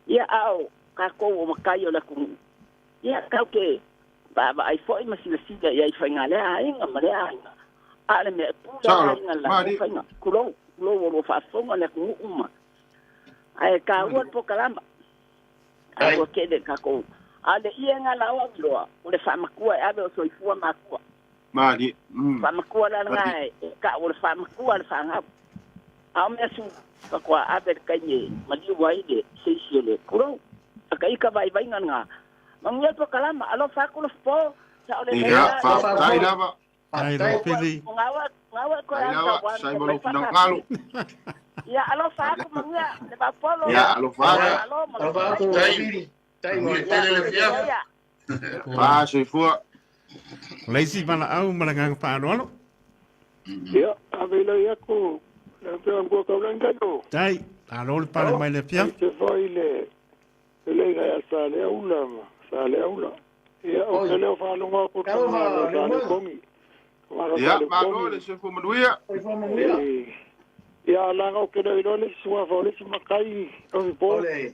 ia a o tatou o matai o le atunuu. Ia tatou te vaavaai foi ma silasila i ai faiga lea aiga ma lea aiga. A o le mea e pule a aiga le lakou faiga. Tulou, tulou o loo faafofoga le atunuu ma ae taua le pokalama. Taua tele tatou. A o le ie ga la o auiloa, o le faamatua e ave o soifua makua. Mali. Faamatua la lena e ta'u o le faamatua le fanau. A o mea sulu, faatoa ave le taimi e maliu ai le seisi o le tulou. Aka vaivaiga lena. Manuia le pokalama, alofa atu le fofo, sa o le lei Ia, la. faafetai lava. Tai Laufili. Gaua gaua e koe Tai au lava, tauana sai e ma mai lou finagalo. faatasi. Ia, alofa atu manuia le vaupolo. Ia, alofa atu. Malo ma le Alofa atu, Tai. Laufili. Tai mo. Manuia tele le fiafi. Ia. Pa soifua. O le isi valaau ma le agaga faaaloalo. Ia, ave ilai aku, le pea ngua kaulani taio. Tai, alo le pale mai le Ai fiafi. te fai le, le lega ia sa le aula ma, sa le aula. Ia, o Oi. ke leo whalonga ko Talofa, kamalo sa le Lemoe. kongi. Kamalo sa Ia, le malo le kongi. soifua manuia. Soifua manuia. Ia, langa o ke leo ilo le sua fa o le si makai o mi po. Ole.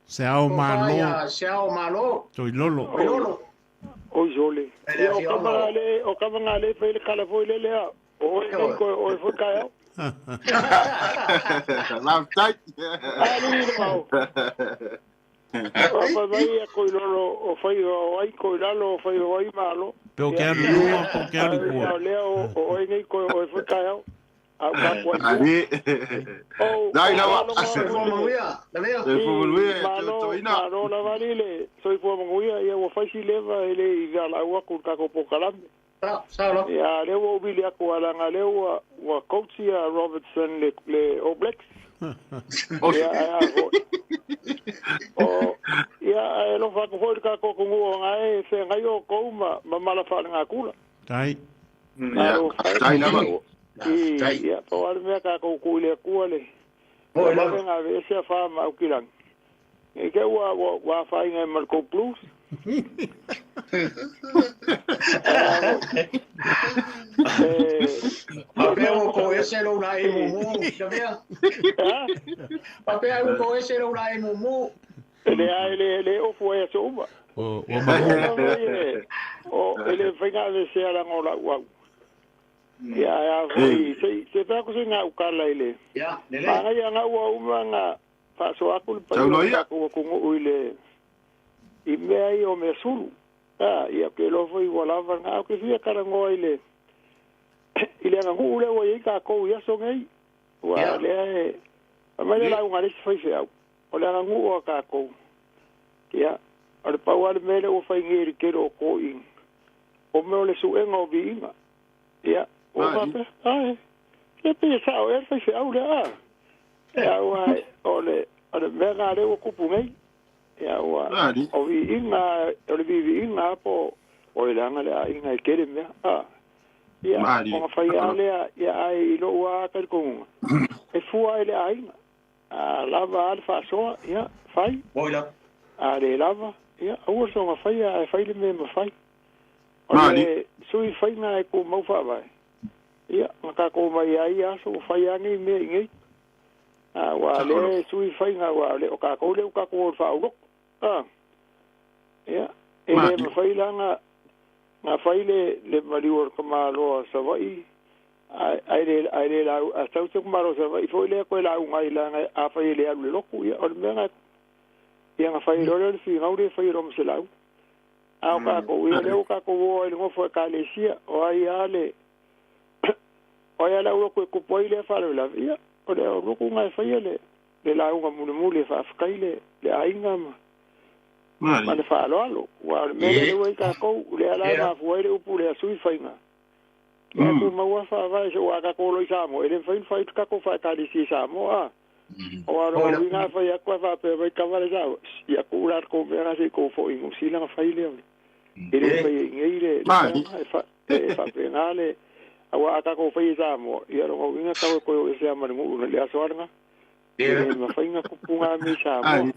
Se ao Tofa malo, ia se ao malo. toi lolo. Lolo. O isole. E le Ia, o afioga. kamanga le, o kamanga le fai le kala foi le lea. O e nei koe, o e foi kai au. Faafetai. Ali le mau. O pa mai ia koi lolo o fai o ai koi lalo o fai o ai malo. Pe o ke alu lua, po o ke alu Ia kua. o lea o o ai nei koe o e foi kai au. Au ka kua i Ali. O Dai o lava. whalonga aku Soifua le manuia. Lavea. Soifua manuia e malo totoina. malo lava le soifua manuia ia ua fai si leva e le i ala au aku le kako pokalame. Sa, sa lo. Ia lea ua uvili aku alanga lea ua ua coach ia Robertson le le All Blacks. Ia, ae a foi. O, ia, ae alofa atu foi i le tatou atunuu ona e feagai outou ma, ma mala faalenatura. Tai. Ia, faafetai lava. I, ia, pau lava le mea tatou tuu i le Atua le, le vave ona aveese afa ma Aukilani. Ne i te i ua, ua, ua afaina ai ma le tou blues. Faapea ua tou ese lou laei mumu, Shavea. Faapea ua tou ese lou laei mumu. E leai, le, le ofu ai aso uma. Ua maua. O, e le mafai ona aveesea leaga o lau au. Ia, ae a foi, se, se fai atu se gaukala i le. Ia, lelei. Manaia na ua uma na faasoa atu le paia o le tatou atunuu i le, i mea ia o mea sulu. A, ia, ou te iloa foi ua lava lena. Ae ou te fia talanoa i le, i le aganuu lea ua i ai tatou i aso nei. Ua lea e, fai mai le lauga a le isi faifeau, o le aganuu a tatou. Ia, o le pau lava le mea lea ua fai nei e le tele o toeaiina, o mea o le suega o viiga. Ia, ua faapea, ae, ia pei e sao ea le faifeau lea, a? Ia, aua o le, o le mea lena lea ua tupu nei. Ia, ua, o viiga, o le viiviiga lava po o e leaga le aiga e tele mea, a? Ia, ona fai lava lea, ia, ae i lou lava talitonuga, e fua i le aiga. A lava lava le faasoa, ia, fai. A le lava, ia, aua le soona faia, ae fai le mea e mafai. O le sui faiga e tumau faavae, ia, na tatou omai ai ia aso ua fai lava nei mea i inei. A, aua o lea e sui faiga, aua o tatou lea ua tatou o i le faauloko. A, ia, e le mafai la na, na fai le, le maliu o le tamaloa o Savaii, ae, ae le, ae le lau, a sau se tamaloa o Savaii foi lea toe lauga ai leaga afai e le alu i le lotu, ia, o le mea na, ia na fai loa lea o le finau lea e fai loa ma se lauga. A o tatou, ia lea ua tatou o ai i le nofo Ekalesia, o ai lava le, o ai lava le aulotu e tupu ai lea faalavelave, ia, o le aulotu lena e faia le, le lauga mulimuli e faafetai le, le aiga ma, ma le faaaloalo. Aua o le mea lea ua i ai tatou, lea la e mafua ai le upu lea sui faiga. Ia tumau lava faavae se aua a tatou o loa i Samoa, e le mafai ona fai tatou faekalesia i Samoa, a. Aua o lona uiga a fai atu ae faapea mai kava le Samoa, ia tuu la le tou mea lena se i tou foi i Niu Sila ona fai lea. E le mafai e i inei le mea e faapena le aua a tatou faia i Samoa, ia o lona uiga tau e toe o ese lava ma le nuu i le aso lava lena. E le mafai ona tupu na mea i Samoa.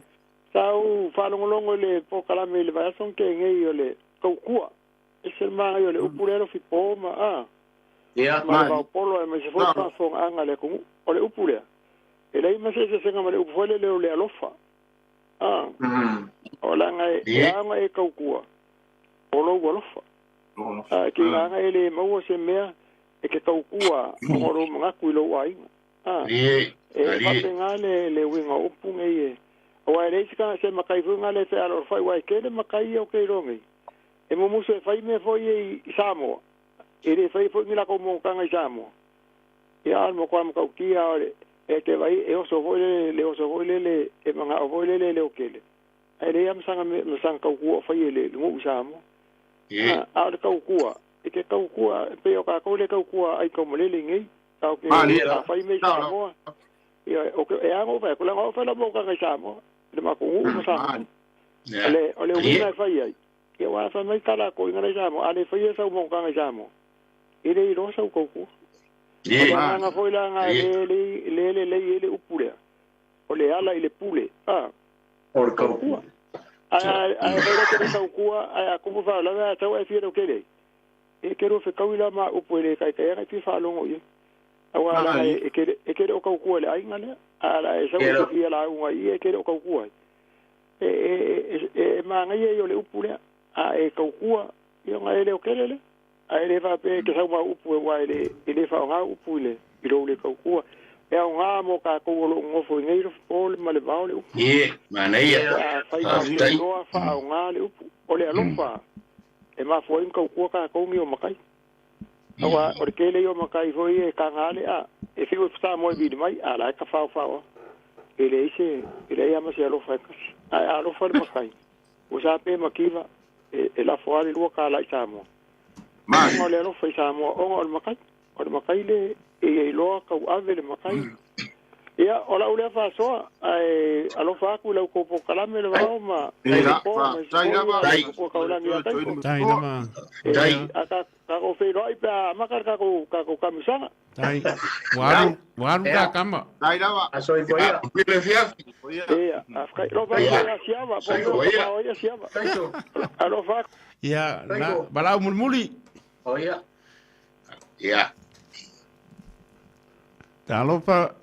Sa ou faalogologo i le polokalame i le vaiaso na tea nei o le Tautua. Ese le manaia o le upu lea lofi po ma a. Ia. Ma le vaopolo aemaise foi le faafofogaaga a le atunuu. O le upu lea, e leai ma se eseesega ma le upu foi lele o le alofa. A. O leaga e a ona e tautua, o lou alofa. A, e tiga e le maua se mea e te tautua ona o lou manatu i lou aiga. A, e faapena le uiga o upu nei e, aua e leai se matai foi lena e fealoalofai, aua e tele matai ia ou te iloa nei, e mumusu e fai mea foi ia i Samoa, e le faia foi ni latou monotaga i Samoa. Ia, a o le matua matautia lava o le, e te vaai e oso foi lele, le oso foi lele, e manao foi lele e leotele, ae leai lava ma sana mea, ma sana tautua o faia i le nuu i Samoa. A, a o le tautua, e te tautua, e pei o tatou lea e tautua ai taumalele i nei. Tau ke a fai mea i Samoa, ia, o ke, e a ona ou fai atu, leaga o au e fai lau monotaga i Samoa, i le matou nuu ma Samoa. O le, o le uiga e fai ai, ia aua fai mai tala a toeaiina la i Samoa, a le faia sau monotaga i Samoa, e le iloa sau tautua. O le agaga foi la na le, le, le lelei ai le upu lea, o le ala i le pule, a. O le tautua. Ae, ae fai la e te le tautua, ae a tupu faalavelave a sau ae fia leotele ai. E te lua fetaui la ma upu e le taetai ana e fia faalogo i ai. Aua leaga e te e te le o tautua i le aiga lea, a la e sau e te fia lauga i ia e te le o tautua ai. E e e e manaia ia o le upu lea, a e tautua, ia ona e leotele lea. Ae le faapea e te sau ma upu aua e le e le faaaoga upu i le i lou le tautua. E aoga mo tatou o lo o nonofo i nei po ma le vao le upu. Ie, manaia. A fai faapitoa faaaoga le upu. O le alofa e mafua ai ona tautua tatou nei o matai. Aua o le tele ia o matai foi e taga ale a e fiu e Samoa e vili mai, a la e tafaofao lava. E leai se, e leai lava ma se alofa e tasi. Ae a alofa le matai, ua sa pe mativa, e lafo lava le $2 i Samoa. Ona o le alofa i Samoa, ona o le matai. O le matai le e iloa tauave le matai. Ia, o lau lea faasoa, ae alofa atu i la outou polokalame le vao ma po ma isi Tai foi lava. ia matua taulagi ia Toe Taito. Tai lava. E, a tatou feiloai pe a amata le tatou tatou kamisaga. Tai. Ua alu, ua alu ta kama. Tai lava. Aso ifo ia. Ia, afkai. Alofa atu ia Siava, po o mea o ka ia Siava. Alofa atu. Ia, na, valau mulimuli. O ia. Ia. Talofa.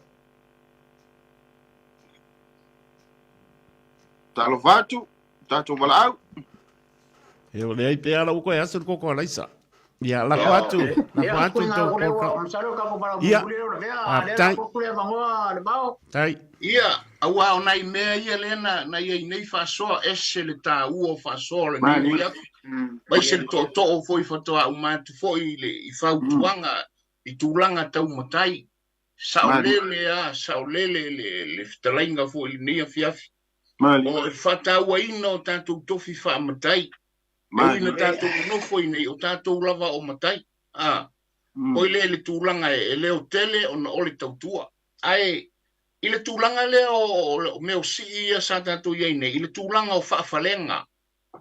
Talofa atu, tatou valaau. E o leai pe ala uko e aso le koko a Laisa. Ia, lako atu, lako atu i tau polka. Ia, tai. Tai. Ia, auā o nai mea ia lea na, na i ai nei faasoa, ese le tāua o faasoa o lenei afiafi. Mai se le tootoo foi faatoa uma atu foi i le i fautuaga i tulaga tau matai. Saolele a, saolele le, le fetalaiga foi i lenei afiafi. O le faatauaina o tatou tofi faamatai. E ui ina tatou nonofo i inei, o tatou lava o matai. A, oi lea i le tulaga e leo tele ona o le tautua. Ae i le tulaga lea o mea o sii ia sa tatou i ai nei, i le tulaga o faafalega,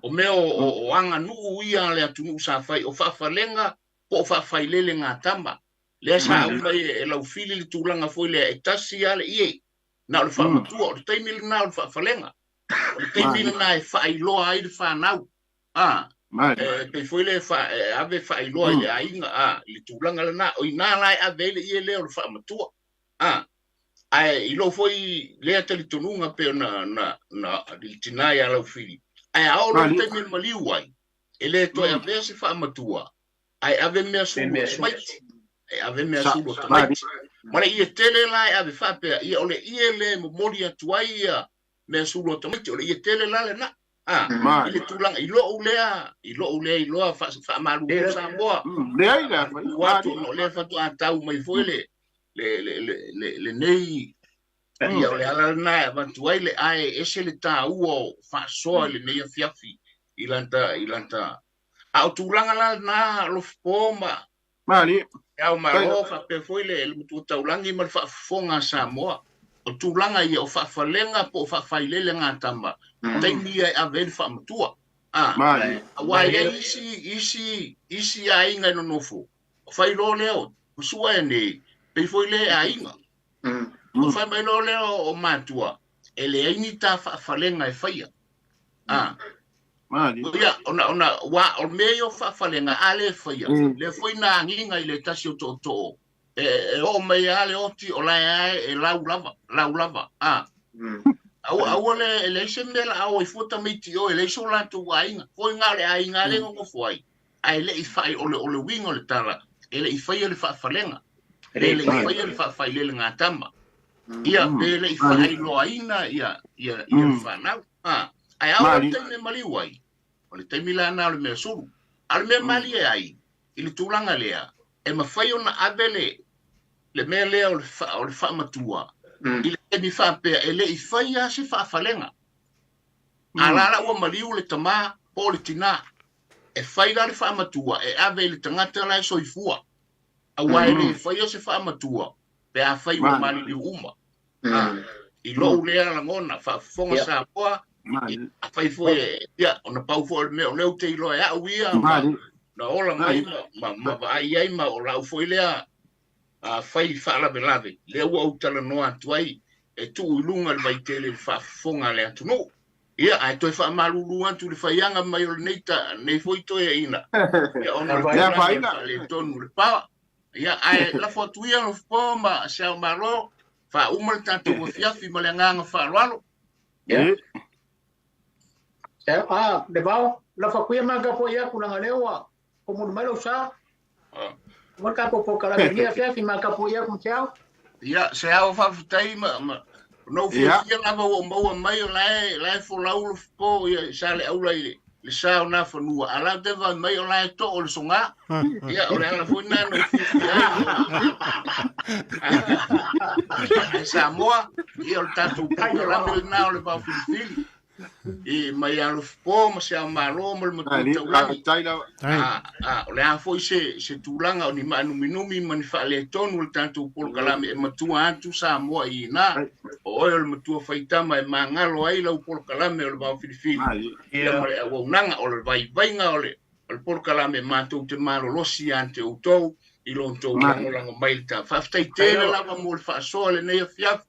o mea o aganuu ia a le atunuu sa fai, o faafalega po o faafailele gatama. Lea sa aumai e Laufili le tulaga foi lea e tasi lava le ie, na o le faamatua, o le taimi lena o le faafalega. O le taimi lena e faailoa ai le fanau, a, e pei foi lea e ave faailoa i le aiga, a, i le tulaga lena. O i ina la e ave ai le ie lea o le faamatua, a. Ae i lou foi lea talitonuga pei ona na, na, i le tina ia Laufili, ae a oo loa i le taimi e maliu ai, e le toe avea se faamatua, ae ave mea sulu a tamaiti. E ave mea sulu a tamaiti. Ma le ie tele la e ave faapea, ia o le ie lea e momoli atu ai ia mea sulu a tamaiti, o le ie tele la lena. A, i le tulaga, i lou lea, i lou lea iloa faamalulu Samoa. Leai la, ua atu ona o lea faatoa tau mai foi le, le, le, le, le, lenei, ia o le ala lena e avatu ai le ae ese le taua o faasoa i lenei afiafi i lanta, i lanta A o tulaga la lena Alofipo ma Malie. Le Ao Malo faapea foi le Matua Taulagi ma le faafofoga a Samoa. O tulaga ia o faafalega po o faafailele gatama, o taimi ia e ave ai le faamatua. A, aua e i ai isi, isi, isi aiga e nonofo, fai loa lea o sua e nei, pei foi lea e aiga. O fai mai loa lea o matua, e leai ni ta faafalega e faia. A, Ia, ona, ona, ua, o le mea ia o faafalega, a le faia, lea foi na agiga i le tasi o tootoo, e, e oo mai lava le oti, o la e lava e lau lava, lau lava, a. Aua, aua le, e leai se mea la a o ai fua tamaiti i o, e leai so latou aiga. Foi na o le aiga lava lea e nonofo ai, ae le i fai, o le, o le uiga o le tala, e le i faia le faafalega, pe le i faia le faafailelegatama, ia, pe le i faailoaina ia, ia, ia le fanau. A, ae a oo i le taimi e maliu ai, o le taimi la lena o le mea sulu. A o le mea malie ai i le tulaga lea, e mafai ona ave le, le mea lea o le, fa, o le faamatua i le taimi faapea e le i fai lava se faafalega. A la la ua maliu le tama po o le tinā, e fai la le faamatua e ave i le tagata la e soifua, aua e le faia se faamatua pe afai ua maliliu uma. I lou lea lagona, faafofoga Samoa, afai foi e, ia, ona pau foi o le mea o lea ou te iloa e au ia, ma, na ola mai ma, ma, ma vaai ai ma o lau foi lea fai faalavelave, lea ua ou talanoa atu ai e tuu i luga le vaitele i le faafofoga a le atunuu. Ia, ae toe faamalulu atu i le faiaga mai o lenei, ta, lenei foi toeaina, ia, ona o le tulaga faaletonu o le paoa. Ia, ae lafo atu ia Alofipo ma Se Ao Malo, faauma le tatou afiafi ma le agaga faaaloalo. Ia. Ah, le vao, lafo atu ia ma ka po ia kulanga lea ua komulu mai lou sa. Mo ka po po kala ni afiafi ma ka po ia ku Se Ao. Ia, Se Ao faafetai ma, ma ona ou fiafia lava ua ou maua mai o la e, la e folau Alofipo ia sa le aula i le le sa o Nafanua, a la te vaai mai o la e too le soga. Ia, o le ala foi lena na ou fiafia ai. Ae Samoa, ia o le tatou polokalame lena o le vaofilifili. I mai alofipo ma se ao malo ma le matua taulagi. A, o le a foi se tulaga o ni maanuminumi ma ni faaletonu o le tatou polokalame e matua atu Samoa i ina. O oe o le matua faitama e magalo ai lau polokalame o le vao filifili. Ia ma le auaunaga o le vaivaiga o le polokalame matou te malolosi ia te outou i lo outou lagolago mai le ta. Faafetai tele lava mo le faasoa lenei afiafi.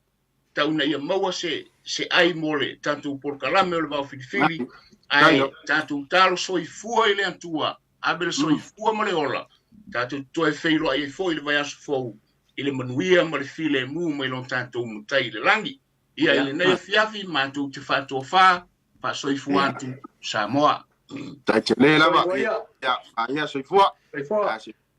Tau ina ia maua se ai mo le tatou polokalame o le vao filifili. Ae tatou talo soifua i le Atua, ave le soifua ma le ola. Tatou toe feiloai ai foi i le vaiaso fou i le manuia ma le filemu mai lo tatou matai i le lagi. Ia i lenei afiafi matou te faatofa, faasoifua atu Samoa. Tai tele lava. Ia, ia soifua. Soifua.